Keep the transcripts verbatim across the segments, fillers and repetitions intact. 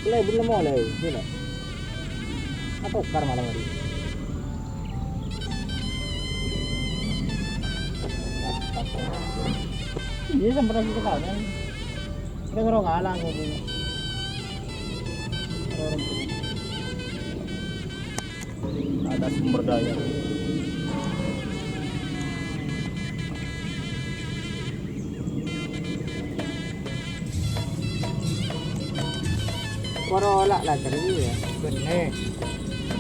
Mulai belum mulai, gila. Atokar malam hari. Iya, sampai lagi ke sana. Kita suruh ngalah, mobilnya. Ada sumber daya. Poro ola' la kali ya. Benne.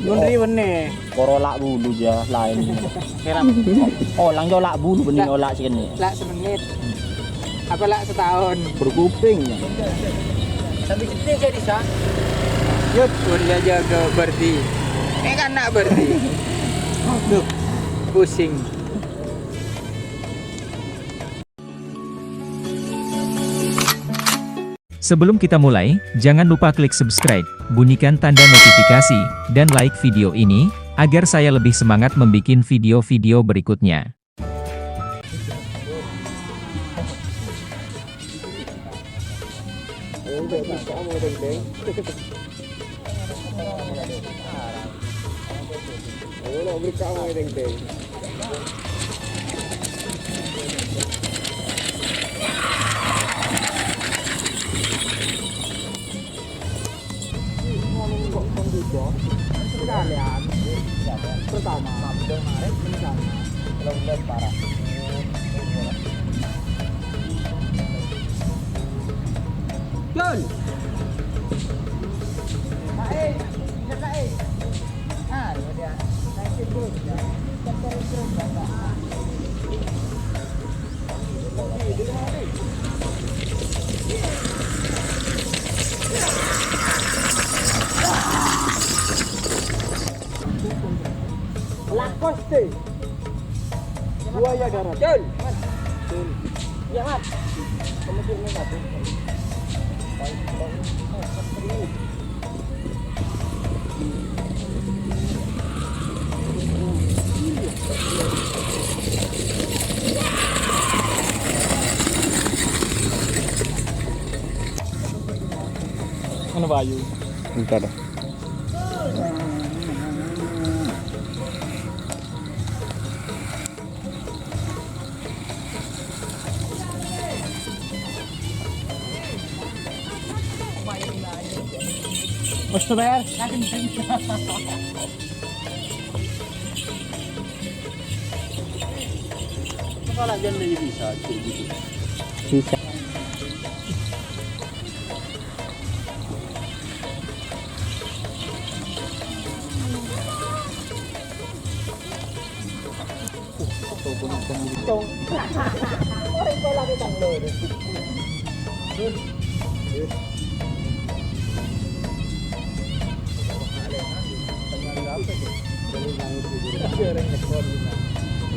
Mon ri benne. Poro ola' bulu ja lain. Heran. Olang ja ola' bulu benne ola' sè kènè'. La' samenit. Apa la' sataon? Berkuping. Sambil gede jadi sa. Yut, udah jaga berarti. Ini kan nak berarti. Duh, pusing. Sebelum kita mulai, jangan lupa klik subscribe, bunyikan tanda notifikasi, dan like video ini, agar saya lebih semangat membuat video-video berikutnya. Pertama, Jul. Naik, bener naik. Ah, iya dia. Naikin terus ya. Terus terus, Bapak. Lacoste. Buaya darat. Jul. Jul. Ya, Mat. Kemudian ini satu. Mana Bayu? Entar. Wes, Ber. Kepala janda bisa, kayak gitu. Bisa.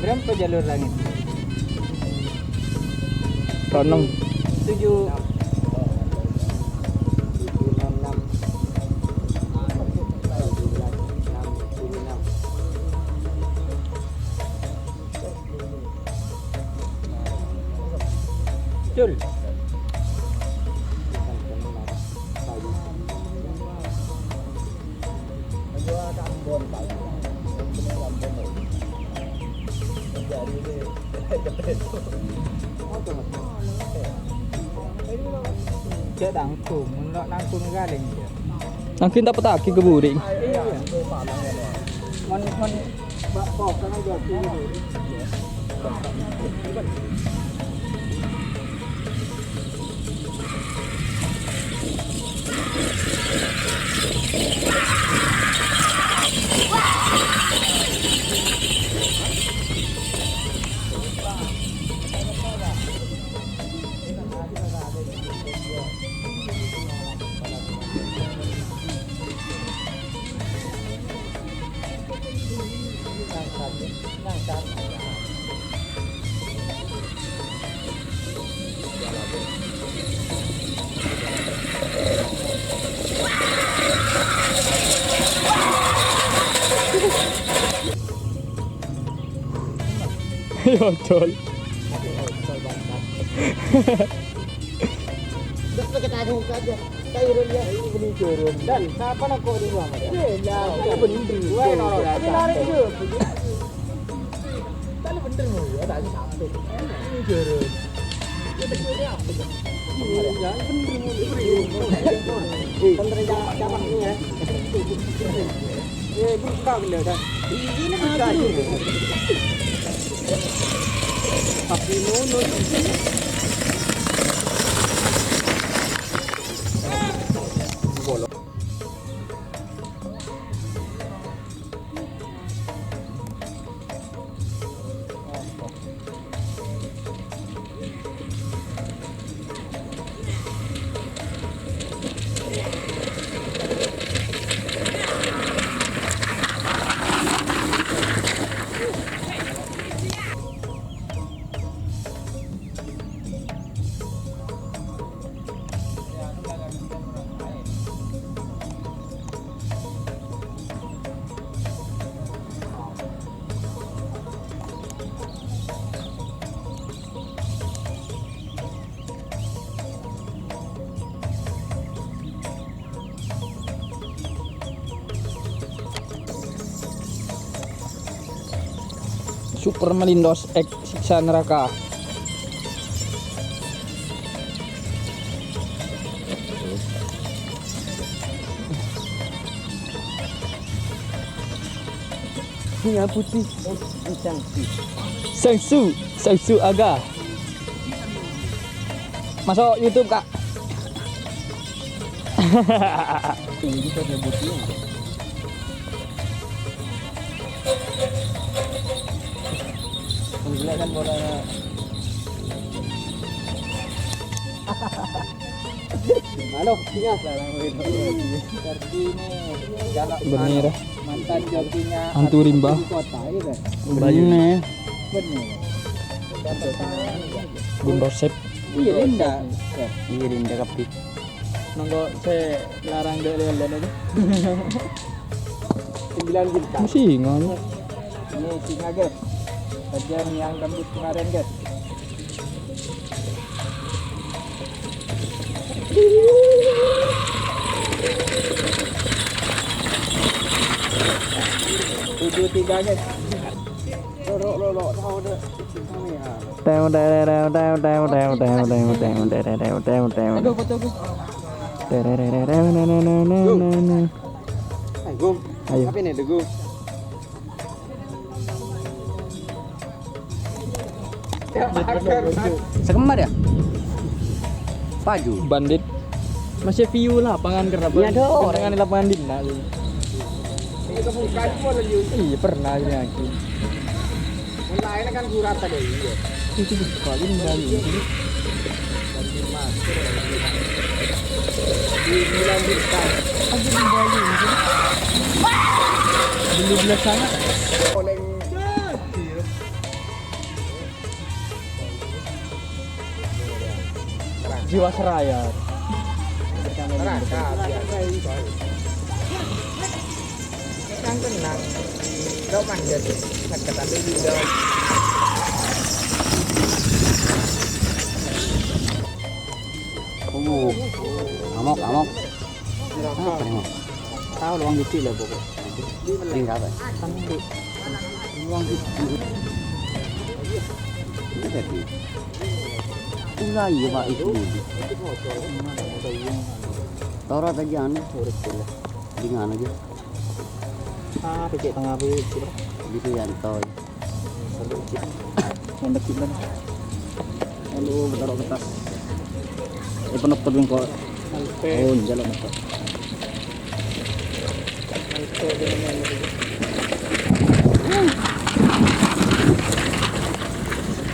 Berapa jalur langit? Tonong. Tujuh. Jul. Cek tanggung, menurut tanggung kali ini. Tanggung tak petaki ke buri. Iya. Mon, mon, Yo, Jul. Terus pakai Buka aja. Kayak Ron ya, ini beli Ron. Dan siapa nak kok di rumah? Iya, lah, ini bener. Gue nolak. Tapi narik juga. Tapi bener mau ya, tak sampai. Ini Ron. Iya, bener mau. Bener ya, siapa ini ya? Eh, buka benda dah. Ini buka aja. Tapi nono. Super Malindos X Siksa Neraka. Bunga putih. Sangsu, Sangsu Aga. Masuk YouTube, Kak. Ini kita nyebutnya. Jelek kan bolanya. Halo, iya. Seperti ini, kalau Bener. Mantan jokinya Hantu Rimba. Di kota, iya kan? Bener. Bener. Bun Rosep. Iya, Linda. Iya, Linda kabeh. Nongko se larang dek lelen aja. Sembilan bintang. Masih ingat. Ini singa, guys. Saja yang rambut kemarin, guys. Tujuh tiga, guys. Lo, lo, lo, lo, tahu deh. Tew, tew, tew, tew. Aduh, foto gue. Tew, tew, tew, tew, tew, tew, tew, tew. Ayo, Gung. Ayo. Apa ini, Gung? Sekembar ya? Paju. Bandit. Masih view lapangan kenapa? Iya, dong. Dengan lapangan Dina tuh. Ini kebuka semua lagi. Iya, pernah ini aku. Yang lainnya kan surat ada, iya. Itu sekali kembali. Di bulan bintang. Aku kembali. Belum belas sana. Oleh Jiwasraya. Yang tenang. Kau manjat. Sakit hati juga. Oh, amok, amok. Apa nih, Mak? Tahu lowang gede lah pokoknya. Ini enggak apa? Kan itu. Lowang gede. Ini tadi. Ulah iya, Pak, itu. Toro aja anu, urus dulu. Di mana aja? Ah, pecek tengah pecek. Gitu ya, Toy. Mantep gimana? Aduh, beterok kertas. Eh, penopot bengkok. Oh, jalan apa?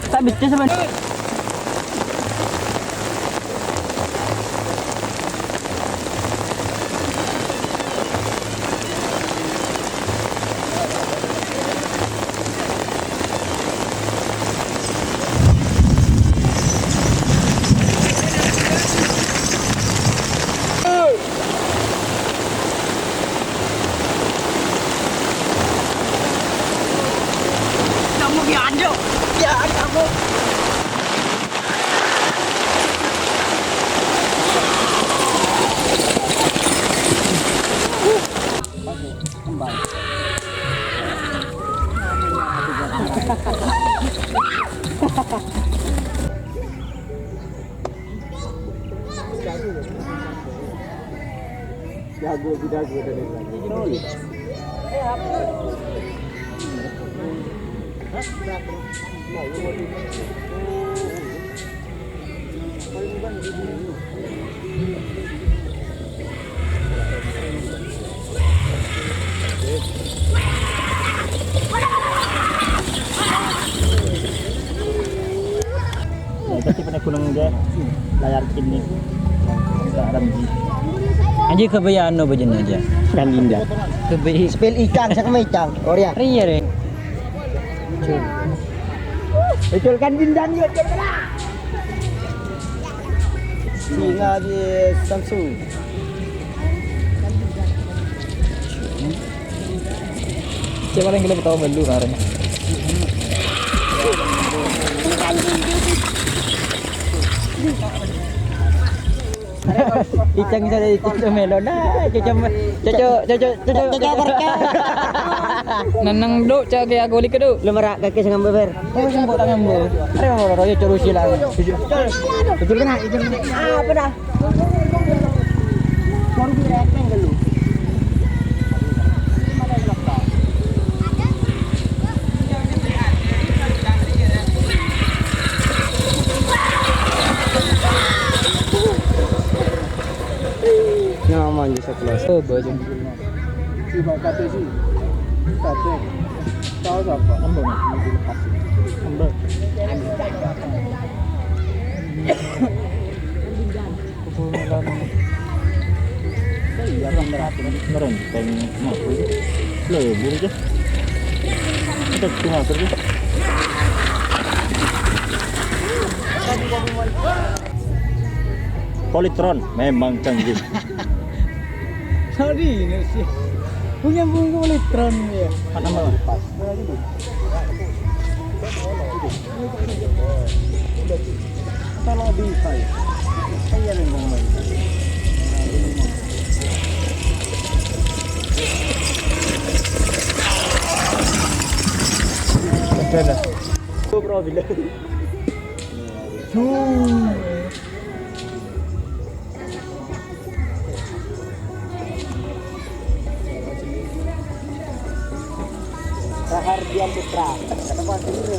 Tak bisa sebenarnya. Kamu dianjuk. Ya, kamu. Ya, pasti pernah gunung aja. Layar kini. Anjing kebayaan no bajen aja. Kan indah. Kebayaan. Spel ikan, saya kemai ikan. Oh, ya. Iya, deh. Betul kan, Bindan, ya, betul. Singa di Samsung. Cek paling gelap tau belu kemarin. Icang saya itu melo nah, cucu, cucu, cucu, cucu, cucu. Neneng, Duk, cak ke aku lik, Duk. Lu merak kaki sing ngambil, Fer. Oh, sing buat tangan, Bu. Ayo, royo terus lah. Betul kena, betul kena. Ah, apa dah? Baru direpeng dulu. Nyaman di sebelah. Oh, baju. Coba kata sih. Kata. Tahu siapa? Ambo. Ambo. Iya, kan, ngeronteng ngatur. Lebur aja. Kita cuma ngatur aja. Polytron memang canggih. Saudi ini sih. Punya bunga Polytron ya. Mana mau? Rahardian Putra. Ketemu dulu.